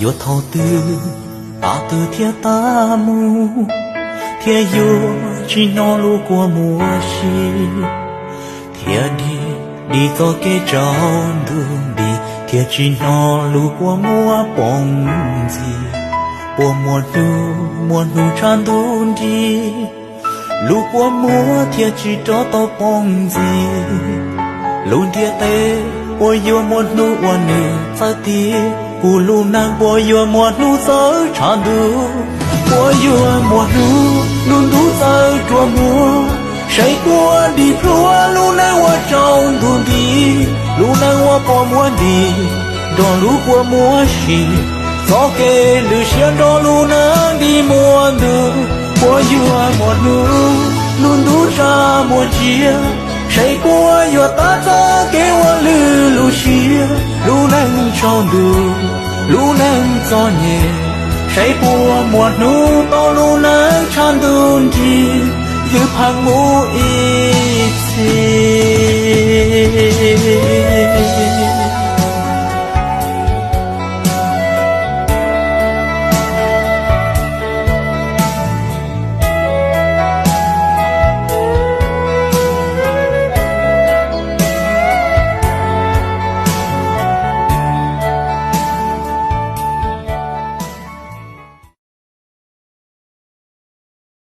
Yuav thaum twg tas twg thiaj tab mus, thiaj yuav tsis hnov lub kua muag si, thiaj dim dim txoj kev tsaus ntuj nti, thiaj tsis hnov lub kua muag poob ntxiv. Puas muaj hnub, muaj hnub tshav ntuj nrig, lub kua muag thiaj tsis rov tau poob ntxiv. Lub ntiaj teb puas yuav muaj hnub uas nws txawv tiag, kuv lub neej puas yuav muaj hnub txawv tshav ntuj, puas yuav muaj hnub lub ntuj txawv rua muag, saib puas dim plhuav lub neej uas tsaus ntuj nti, lub neej uas poob muag nti nrog lub kua muag si, txoj kev lwm siab nrog lub neej nti muaj ntuj. Puas yuav muaj hnub lub ntuj tsa muag tsiab, saib puas yuav tab txoj kev ua lwm lub siab, lub neej tsaus ntuj, lub neej txom nyem, saib puas muaj hnub tau lub neej tshav ntuj nrig, ywj pheej mus ib